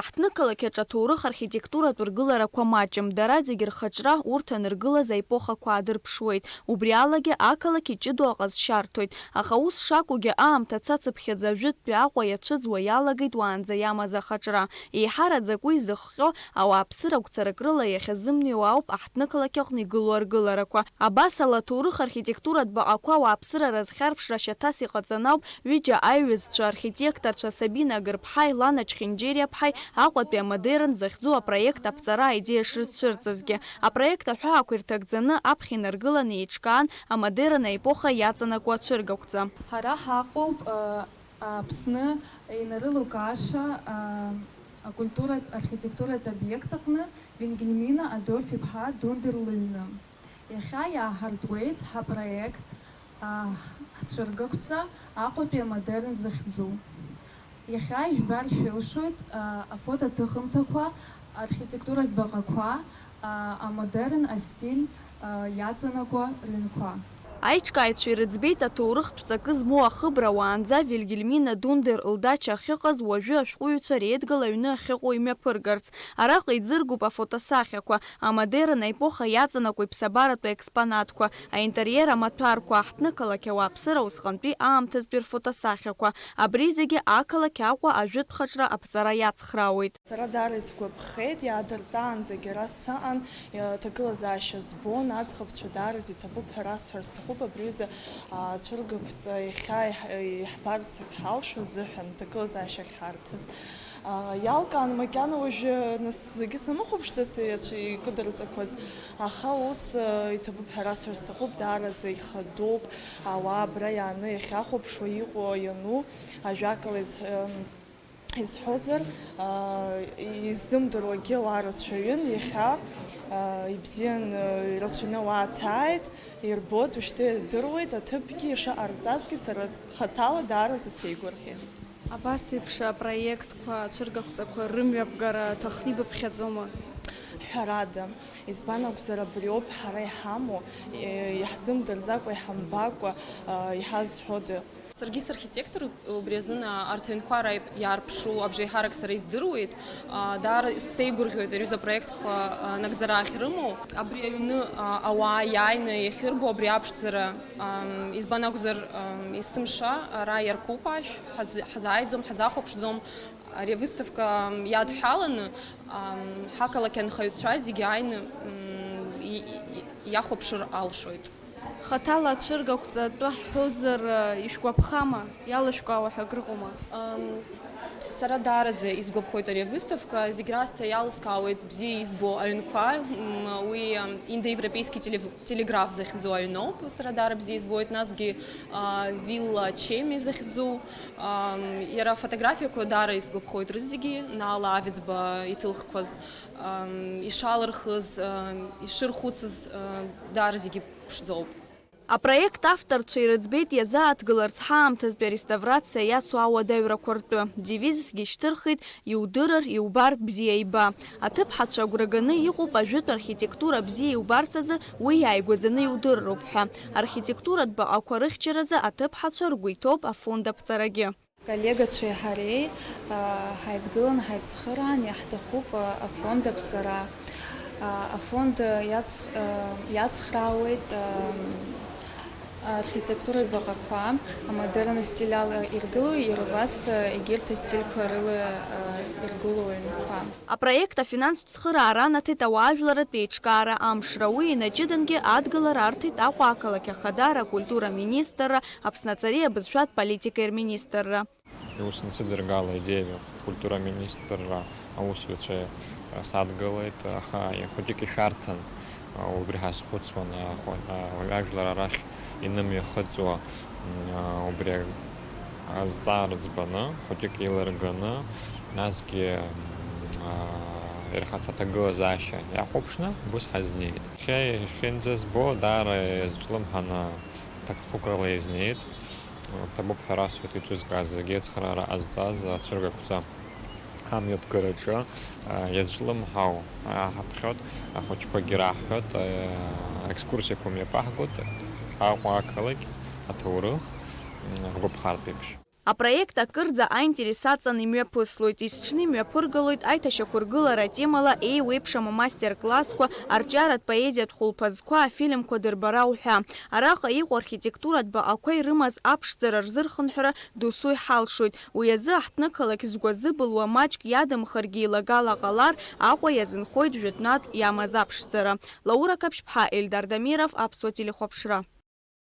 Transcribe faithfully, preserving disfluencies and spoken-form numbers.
Аҳҭнықалақь аҿы аҭоурых архитектуратә ргыларақәа маҷым, дара зегьы рхаҿра урҭ аныргылаз аепохақәа аадырԥшуеит. Убри алагьы ақалақь иҷыдоу аҟазшьа арҭоит. Аха ус шакәугьы, аамҭа цацыԥхьаӡа ажәытәтәи Аҟәа иацәыӡуа иалагеит уаанӡа иамаз ахаҿра. Еиҳараӡак уи зыхҟьо ауааԥсыра гәцарак рыла иахьазымнеиуа ауп аҳҭнықалақь аҟны игылоу аргыларақәа. Абас ала, аҭоурых архитектуратә баҟақәа ауааԥсыра разхьарԥшра шьаҭас иҟаҵаны ауп ҩыџьа аиҩызцәа, архитекторцәа Сабина Агырԥҳаи Лана Чхинџьериаԥҳаи Аҟәатәи амодерн захьӡу апроект аԥҵара аидеиа шрызцәырҵызгьы. Апроект аҳәаақәа ирҭагӡаны аԥхьа инаргыланы еиҿкаан амодерн аепоха иаҵанакуа ацәыргақәҵа. Ҳара ҳаҟоуп, э, Аԥсны инарылукааша, э, акультуратә архитектуратә обиект аҟны Вингельмина Адольф-иԥҳа Дундер лыҩны. Иахьа иааҳартуеит ҳапроект, а, ҳцәыргақәҵа Аҟәатәи амодерн захьӡу. Иахьа ижәбар шәылшоит, а, афотоҭыхымҭақәа, архитектуратә баҟақәа, а, амодерн астиль, а, иаҵанакуа рыҩнқәа. Аиҿкааҩцәа ирыӡбеит аҭоурыхтә ҵакы змоу ахыбра уаанӡа Вильгельмина Дундер лдача ахьыҟаз, уажәы ашәҟәыҩҩцәа реидгыла аҩны ахьыҟоу имҩаԥыргарц. Араҟа иӡыргоуп афотосахьақәа, амодерн аепоха иаҵанакуа иԥсабаратәу аекспонатқәа, аинтериер амаҭәарқәа, аҳҭнықалақь ауааԥсыра усҟантәи аамҭазтәи рфотосахьақәа. Абри зегьы ақалақь Аҟәа ажәытә хаҿра аԥҵара иацхраауеит. Сара даара исгәаԥхеит, иаадыртаанӡагь ара саан, ҭагылазаашьа збон, аӡӷабцәа даараӡа иҭабуп ҳәа расҳәар сҭахуп, абри аҩыза, а, цәыргақәҵа иахьа иаҳ-, иаҳбарц ахьҳалшо азыҳәан, ҭагылазаашьа ахьҳарҭаз. А, иалкаан макьана уажәы, нас, зегьы санрыхәаԥшӡац икыдырҵақәаз, аха ус, а, иҭабуп ҳәа расҳәар сҭахуп, даараӡа ихадоуп, ауаа абра иааны иахьахәаԥшуа, иҟоу, иану, ажәакала, изҳ-, м, изҳәозар, а, иззымдыруагьы ауаа рацәаҩын, иахьа, а, ибзиан, а, ирацәаҩны ауаа ҭааит, ирбоит, ушьҭа ирдыруеит, аҭыԥгьы ишаҟарҵазгьы сара хаҭала даараӡа сеигәырӷьеит. Абас еиԥш апроектқәа, ацәыргақәҵақәа рымҩаԥгара аҭахны ибыԥхьаӡома? Ҳәарада, избан акәзар, абриоуп ҳара иҳамоу, е, иаҳзымдырӡакәа, иҳамбакәа, а, иҳазҳәода? Саргьы сархитектор, убри азын, а, арҭ аҩнқәа ара иарԥшу абжеиҳарак сара издыруеит. А, даара сеигәырӷьоит ари аҩыза апроектқәа, а, нагӡара ахьрымоу. Абри аҩны, а, ауаа иааины иахьырбо абри аԥшӡара, ам, избан акәзар, ам, есымша ара иаркуп ашә, ҳаз-, ҳазааиӡом, ҳазахәаԥшӡом. Ари авыставка, ам, иадҳәаланы, ам, ҳақалақь анхаҩцәа зегьы ааины, м, и-, и-, и-, иахәаԥшыр алшоит. Хаҭала ацәыргақәҵа атәы ҳҳәозар, ишәгәаԥхама, иалышәкаауа ҳәа акрыҟоума? Ам, сара даараӡа исгәаԥхоит ари авыставка, зегь раасҭа иалыскаауеит бзиа избо аҩнқәа, м, уи, ам, индоевропейский теле-, телеграф захьӡу аҩноуп, сара даара бзиа избоит, насгьы, а, Вилла Чеми захьӡу, ам, иара афотографиақәа даара исгәаԥхоит рызегьы, Наала Авиӡба иҭылхқәаз, ам, ишалырхыз, ам, ишырхәыцыз, ам, даара зегьы ԥшӡоуп. Апроект авторцәа ирыӡбеит иазааҭгыларц ҳаамҭазтәи ареставрациа иацу ауадаҩрақәа ртәы. Девизсгьы шьҭырхит, иудырыр, иубар, бзиа иба. Аҭыԥҳацәа агәра ганы иҟоуп ажәытә архитектура бзиа иубарц азы уи иааигәаӡаны иудырроуп ҳәа. Архитектуратә баҟақәа рыхьчаразы аҭыԥҳацәа ргәы иҭоуп афонд аԥҵарагьы. Коллегацәеи ҳареи, а, ҳаидгылан ҳаицхыраан, иаҳҭахуп, а, афонд аԥҵара. А, афонд, а, иац-, а, иацхраауеит, а, архитектуратә баҟақәа, амодерн астиль ала иргылоу, иара убас, а, егьырҭ астильқәа рыла, а, иргылоу аҩнқәа. Апроект афинанстә цхыраара анаҭеит ауаажәларратә еиҿкаара амшра. Уи инаҷыдангьы адгылара арҭеит Аҟәа ақалақь ахадара, акультура аминистрра, Аԥсны аҵареи абызшәатә политикеи рминистрра. Иус нсыдыргало идеиа акультура аминистрра аусзуҩцәа садгылеит, аха хәыҷык ишәарҭан, убри ҳазхәыцуан, ахә-, ауаҩажәлар арахь инымҩахыҵуа, м, убри азҵаара ӡбаны, хәыҷык еилырганы, насгьы, м, а, ирхаҭа аҭагылазаашьа иахәаԥшны убыс ҳазнеит. Иахьа иахьынӡазбо даара иазҿлымҳаны ҭакԥхықәрала изнеит. Ҭабуп ҳәа расҳәоит иҿызкааз зегьы ацхыраара ҟазҵаз ацәыргақәҵа амҩаԥгараҿы, а, иазҿлымҳау ааҳаԥхьоит, ахәыҷқәагьы раҳҳәоит, а, екскурсиақәа мҩаԥаҳгоит, Аҟәа ақалақь, аҭоурых, м, ҳгәаԥхартә еиԥш. Апроект акырӡа аинтерес аҵан имҩаԥыслоит, есҽны имҩаԥыргалоит аиҭашьақәыргылара атемала еиуеиԥшым амастер-классқәа, арҿиаратә поезиатә хәылԥазқәа, афильмқәа дырбара уҳәа. Араҟа иҟоу архитектуратә баҟақәа ирымаз аԥшӡара рзырхынҳәра досу иҳалшоит. Уи азы аҳҭнықалақь згәазыбылуа маҷк иадамхаргьы еилагала ҟалар, Аҟәа иазынхоит жәытәнатә иамаз аԥшӡара. Лаура Қаԥшьԥҳа, Ельдар Дамиров, Аԥсуа телехәаԥшра.